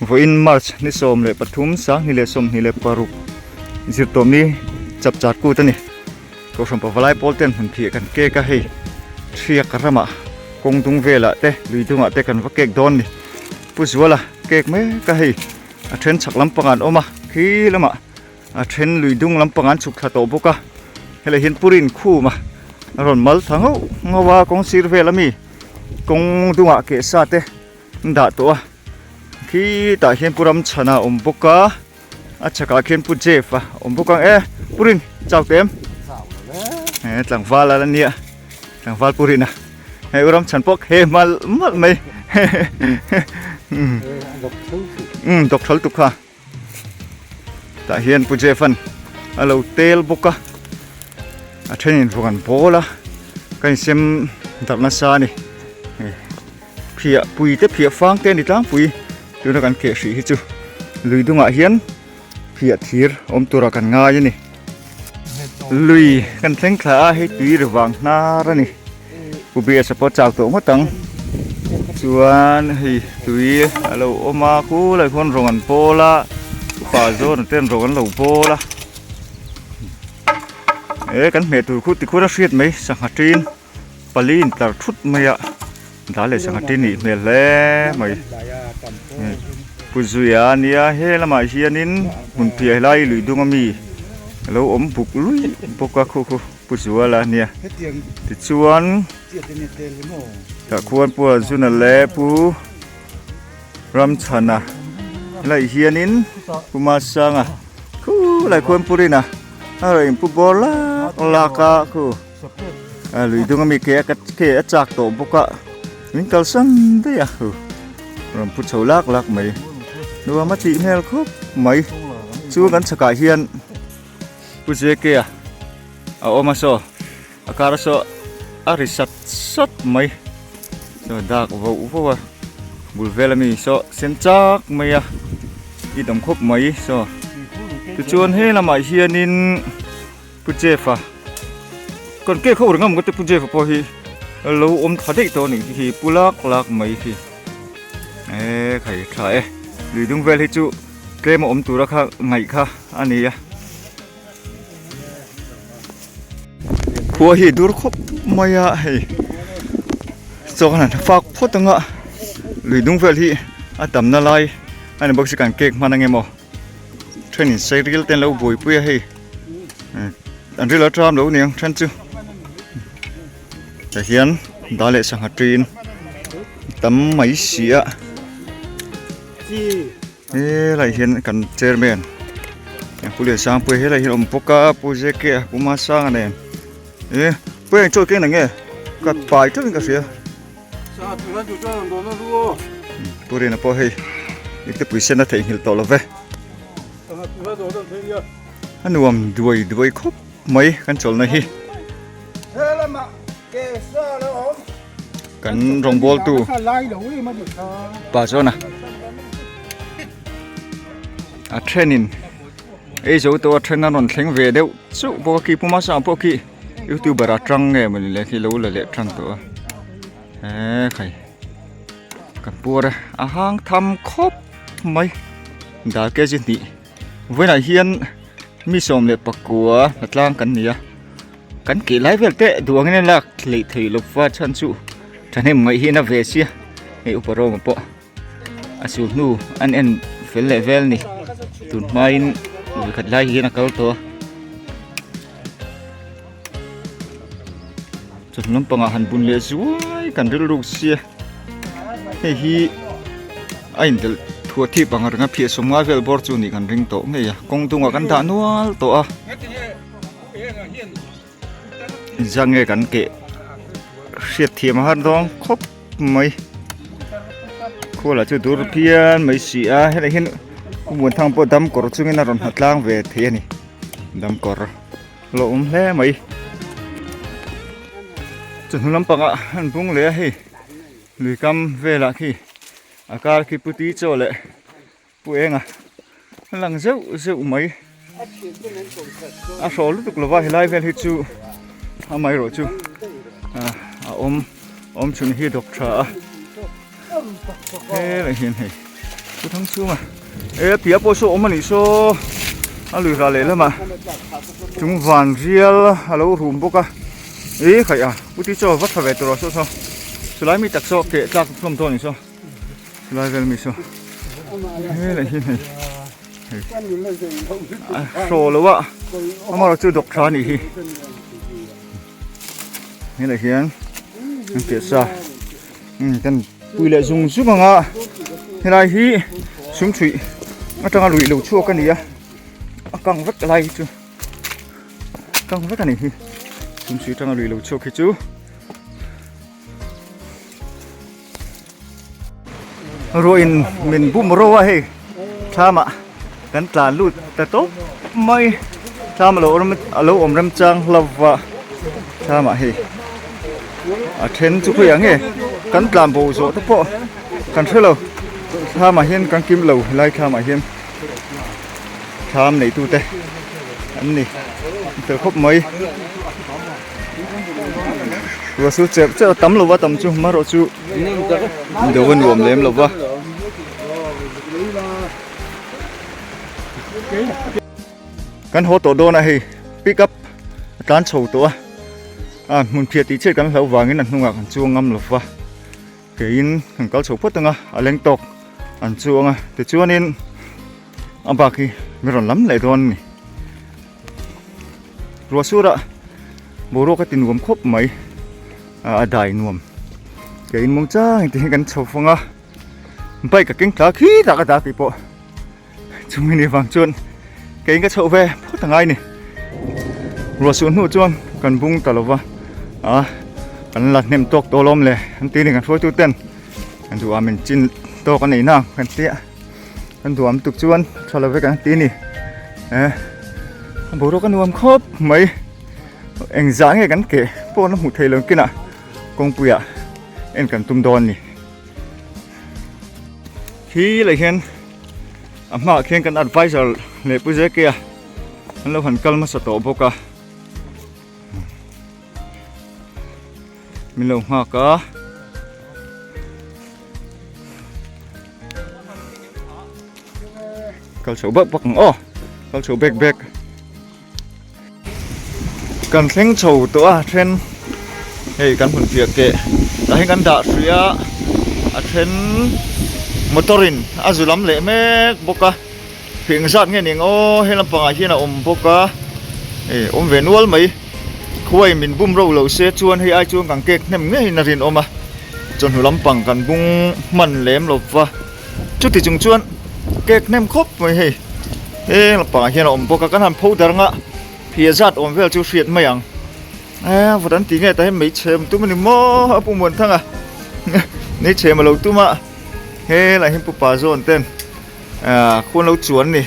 Vawiin March ni 13 2026 zirtawmni chapchar kut a ni. Kohhran pavalai pawl ten hmun phih kan kek a hei Thriak ramah kawng dung velah te lui dungah te kan va kek dawn ni. Pu Zuala kek mek a hei a then chhak lampang ah an awm a khi lamah a then lui dung lampang ah an chhuk thla tawh bawk a helai hian Purin khum a a rawn mal thla ngauh ngauh a kawng sir vel ami kawng dungah keh sa te an dah tawh a khitah hian Pu Ramchhana a awm bawk a. A chhakah khian Pu Jeff a awm bawk ang e Pu Rin chau teh em? He tlangval a la nia tlangval Pu Rina hei U Ramchhan pawh he malh malh mai umm dawk thal tuk kha tah hian Pu Jeff an a lo tel bawk a a thenin vawng an bawl a ka insem darh nasa a ni phiah pui te phiah fang te a ni tlangpui tuna kan keh hrih hi chu lui dungah hian phiah thir awm tura kan ngai a ni lui kan thleng thla a hei tui ri vang hnar a ni pu biasa pawh chau tawh ngawt ang chuan hei tui a lo awm a khulai khuan rawng an bawl a upa zawn ten rawng an lo bawl a e kan hmeh tur khu tikhuan a hriat mai sangha tin. Pali in tlar thut mai a dal leh sangha te nih hmel hle mai Pu Zuia ania he lamah hianin hmun piah helai lui dung ami alo awm buk lui bawk a khu khu Pu Zuala ania tichuan tah khuan Pu Arjuna leh Pu Ramchhana helaiah hianin Pu Masanga khulai khuan Pu Rina a rawn inpu bawr lak lak a khu. A lui dung ami ke a ke a chak tawh bawk a min kalsan daih a hu rawn pu chho lak lak mai nuam a tih hmel khawp mai chu kan chhakah hian pu JK a a awm a saw a kar saw a ri sat sat mai saw dak voh voh a bul vel ami saw sen chak mai a i dawm khawp mai saw tichuan he lamah hianin. Pu Jeff a kan cake ho ringawm ka ti Pu Jeff a pawh hi lo awm tha daih tawh a nih hi pu lak lak mai hi e khai tha e lui dung vel hi chu tlem a awm tura kha ngaih kha a ni a khua hi dur khawp mai a hei chaw khan han fak phawt ang a lui dung vel hi a tamna lai a ni bawk si kan cake hman ang em aw. Then in sei ril te an lo buaipui a hei an ril a tram lo niang then chu tah hian dal leh sangha ṭin tam mai si a helaiah hian kan chairman Pu Liansangpuia helaiah hian a awm bawk a Pu J K a Pu Masanga nen e Pu eng chaw keng na nge ka pai teuhin ka hria. Pu Rina pawh hei ipte pui sen a theihnghilh tawh lo ve. A nuam duai duai khawp mai kan chawlhna hi. Kan rawngbawltu pa chuan a a thenin ei zo tawh a then a rawn thleng ve deuh chauh bawk a khi Pu Masanga pawh khi. Youtuber a tang nge mawni le khi lo la leh tan tawh a he khai kan puar a a hang tham khawp mai dal kg hnih vawiinah hian mi 14 hnatlang kan ni a kan keh lai vel te duh angin a lak hleih theih lo va chhan chu thahnem ngaih hi a na ve sia hei upa rawng pawh. A sul hnu an en fel leh vel a ni tun hmain vawikhat lai hian a kal tawh a chawhnu lampangah han bun leh zuai kan rilru sia hei hi a indelh thuah thip ang reng a phiah sawm ngai vel bawr chu nih kan ring tawh ngei a kawng dungah kan dah nual tawh a zah nge kan keh hriat thiam a har dawn khawp mai khuala chu dur phian mai si a helai hian Pu Muanthang pawh dam kawr chungin a rawn hna tlang ve thei a ni dam kawr lo awm hle mai chawhnu lampangah an bung leh a hei lui kam velah khi a kar khi puti chaw leh Pu Enga a lang zeuh zeuh mai a hraw lutuk lova helai vel hi chu amaherawh chu a awm awm chhun hi dawk tha a helai hian hei. Pu Thangchhunga e piah pawh saw awm a nih saw a lui rah leh lamah chung van rial a lo rum bawk a ih khaih a pu ti chaw va tha ve tur aw saw saw chulai mi tak saw keh tlak hlawm dawn a nih saw chulai vel mi saw helai hi hei hei a hraw lo a amaherawh chu dawk tha a nih hi helai hian an keh sa. Umm kan pui leh zung zung ang a helai hi sumchhuih atanga lui lo chhuak a ni a a kang vek lai hi chu kang vek a ni hi sumchhuih atanga lui lo chhuak hi chu. Ruahin min bum ro a hei thlamah kan tlan lut ta tawp mai thlam a lo awm a lo awm remchang hlauh a thlamah hei a then chu khawiah nge kan tlan bo zawh te pawh kan hre lo thlamah hian kan kim lo helai thlamah hian thlam neitute an ni fel khawp mai ruah chu cherh cherh a tam lo va tam chu marawh chu do a nuam lem lo va. Kan haw tawh dawn a hei pick up a tlan chho tawh a a hmun phiah tih chiah kan hloh vangin a hnungah kan chuang ngam lo va keiin kan kal chho phawt ang a a leng tawk an chuang a tichuanin a bak hi min rawn lam leh dawn a ni ruah surah boruak a ti nuam khawp mai a dai nuam keiin muangchang te hian kan chho fang a. Bike a keng tla khi tak a ta tih pawh chumi ni vang chuan keiin ka chhoh ve phawt a ngai ni. Ruah suh hnu chuan kan bung ta lova a kan la hnem tawk tawh lawm le an ti ni kan hruaitu ten kan duh ah min chin tawk a nei na kan tia kan duh am tuk chuan tha lo vek ang ti ni e boruak a nuam khawp mai engzah nge kan keh pawh na hmuh theih loh kinah kawngpuiah en kan tum dawn ni. Khi leh hian a hmaah khian kan advisor leh pu J K a an lo han kal hmasa tawh bawk a min lo nghak a kal chho bak bak ang aw kal chho bek bek. Kan thleng chho tawh a then hei kan hmun piah keh tah hian kan dah hrui a a then motor in a zu lam leh mek bawk a fing zat nge ni ang aw he lampangah hian a awm bawk a hei awm ve nual mai khuai min bum ro lo se chuan hei ai chuan kan cake hnem ngeiin a rinawm a chawhnu lampang kan bung hman lem lo va. Chuti chung chuan cake hnem khawp mai hei heng lampangah hian a awm bawk a kan han pho dar anga phiah zat awm vel chu hriat mai ang e vawt an ti nge tah hian hmeichhe awm tum a ni maw a pu muan thang a hmeichhe a lo tum a helaiah hian pu pa zawn ten ah khuan lo chuan a ni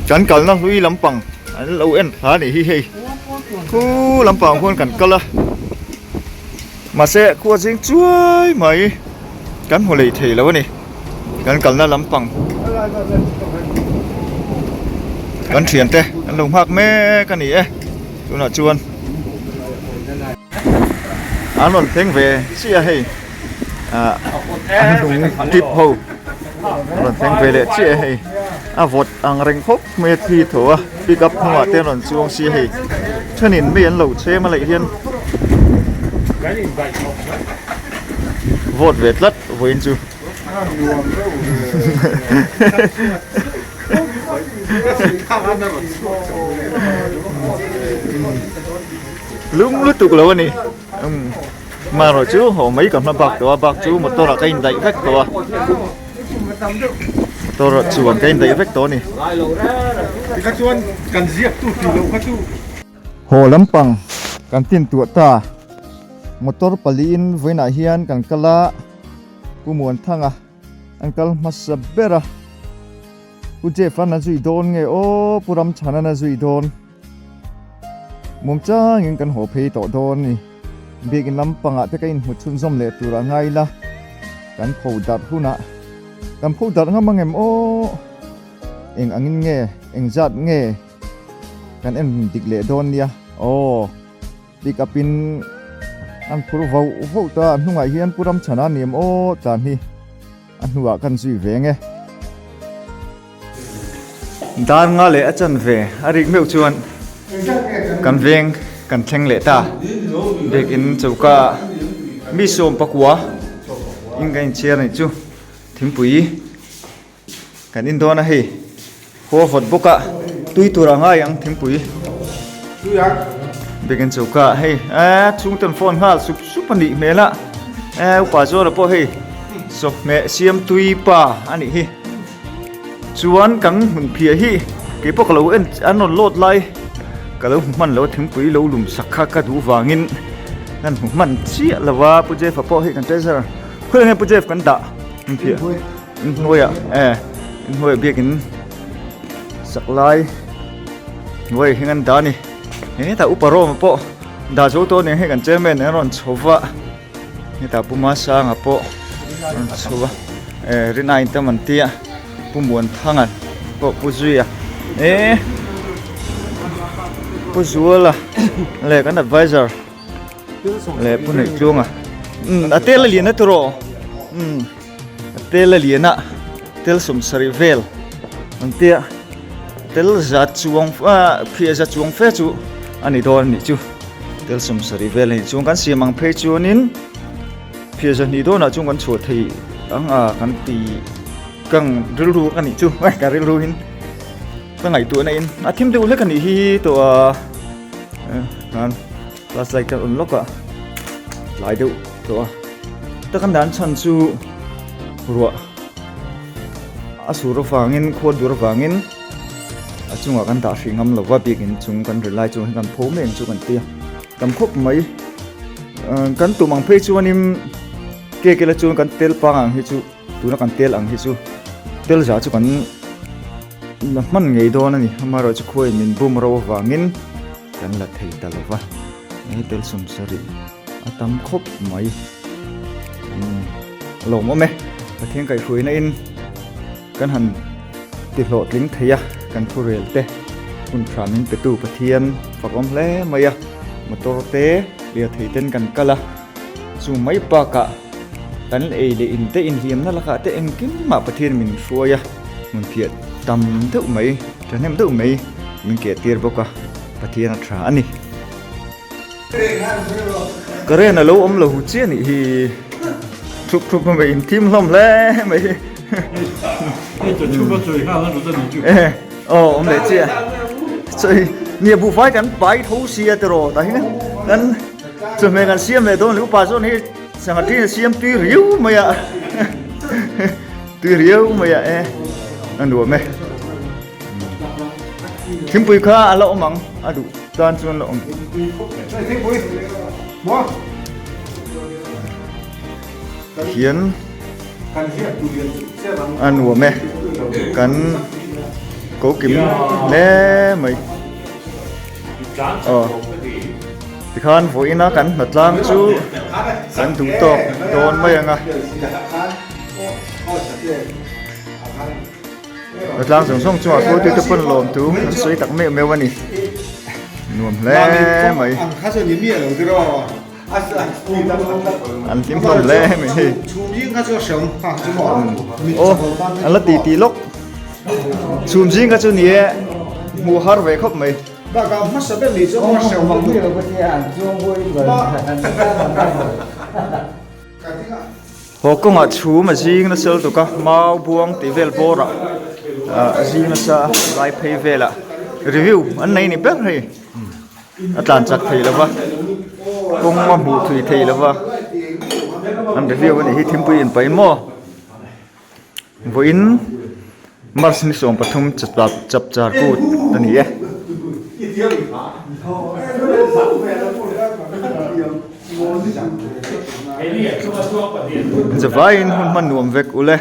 kan kalna hlui lampang an lo en thla a nih hi hei khu lampang khuan kan kal a. Mahse khua zing chuai mai kan hmu lei thei lo a ni kan kalna lampang kan thiante an lo nghak mek a ni e tunah chuan an rawn thleng ve chiah a hei ah an hnung tip ho an rawn thleng ve leh chiah a hei a vawt ang reng khawp mai a thi tho a pick up hnungah te an rawn chuang si a hei thenin mi an lo chhem a leh hian Vote ve tlat vawiin chu. Lum lutuk lo a ni. Marawh chu haw mai ka hma bak tawh a bak chu motor ah ka indaih vek tawh a. Motor ah chuan ka indaih vek tawh a ni. Haw lampang kan tin tuah ta. Motor paliin vawiinah hian kan kal a, Pu Muanthanga an kal hmasa ber a, Pu Jeff an a zui dawn nge aw Pu Ramchhan an a zui dawn. Muangchangin kan haw phei tawh dawn a ni. Biakin lampangah te ka inhmu chhunzawm leh tur a ngai la, kan pho darh hunah kan pho darh ngam ang em aw? Eng angin nge, engzat nge kan en dik leh dawn nia aw? Pick up in an phur vauh vauh ta, a hnungah hian Pu Ramchhana ni em aw tlan hi. A hnuah kan zui ve nge. Dar nga leh a chan ve a rik meuh chuan kan veng kan thleng leh ta. Biakin choka mi sawm pakua in kan inchhiar a nih chu thingpui kan in dawn a hei khaw vawt bawk a tui tur a ngai ang thingpui. Biakin choka hei eee chhungten phone nghal sup sup a nih hmel a eee upa zawla pawh hei sawhmeh siam tui pa a nih hi. Chuan kan hmun phiah hi kei pawh ka lo en an rawn lawt lai ka lo hmu hman lo a thingpui lo lum sak kha ka duh vangin kan hmu hman chiah lo va Pu Jeff-a pawh hei kan treasurer khawiah nge Pu Jeff kan dah hmun phiah inhnuaiah eh inhnuaiah biakin sak lai hnuaiah hian an dah a ni hetah upa Rome-a pawh dah zo tawh nen hei kan chairman an rawn chho va. Hetah Pu Masanga pawh a rawn chho a eh rin aiin tam an tia Pu Muanthanga pawh Pu Zuia eh Pu Zuala leh kan advisor leh Pu Neihtlunga umm a tel a lian a tiraw umm a tel a lian a tel sawmsarih vel an tia tel za chuang ah phiah za chuang fe chu a ni dawn a nih chu. Tel sawmsarih vel a nih chuan kan siam ang phei chuanin phiah zahnih dawnah chuan kan chhuah thei ang a kan ti kang rilru ka nih chu ka rilru in ka ngaihtuahna in a thim deuh hlek a nih hi tawh a khan class light kan on lawk a tlai deuh tawh a ta kan dan chhan chu ruah a sur avangin khual dur avangin. A chungah kan dah hrih ngam lova biakin chung kan ri lai chu kan pho mek chu kan tia tam khawp mai kan tum ang phei chuanin cake ila chuan kan tel pang ang hi chu tuna kan tel ang hi chu tel zah chu kan la hman ngei dawn a ni amaherawhchu khuain min bum ro avangin kan la thei ta lova he tel sawmsarih a tam khawp mai a lawmawm e Pathian kaihhruaina in. Kan han ti hlawhtling thei a, kan thurel te hun tha min petu Pathian fakawm hle mai a, motor te lirthei ten kan kal a, chu mai bakah kan ei leh in te inhliamna lakah te engkim mah Pathian min hruai a, hmun phiah tam deuh mai, thahnem deuh mai min keh tir bawk a, Pathian a tha a ni. Current a lo awm lo chiah nih hi thup thup mai in thim hlawm hle mai eh aw awm leh chiah chawi nia buhfai kan pai tho sia tiraw tah hian kan chawhmeh kan siam leh dawn leh upa chuan hei sangha ṭin a siam tui riau mai a tui riau mai a e a nuam e. Thingpui kha a la awm ang a duh tan chuan la awm. Hian a nuam e kan ko kim hle mai aw tikhan vawiin a kan hnatlang chu kan duh tawk dawn mai ang a. A tlang zawng zawng chungah pawh tute pawn lawm thu an sawi tak meuh meuh a ni. Nuam hle mai. An hlim hlawm hle mai hei. Aw an la titi lawk. Chhum zing kha chu ni e hmuh har ve khawp mai. Haw kawngah chhum a zing nasa lutuk a mau buang tih vel bawrah a zing nasa a lai phei velah review an nei ni ber hei a tlan chak thei lova kawng a hmuh thui thei lova an review a nih hi thingpui in paih maw vawiin March ni 13 chapchar kut a ni e. Zavaiin hun hman nuam vek ule.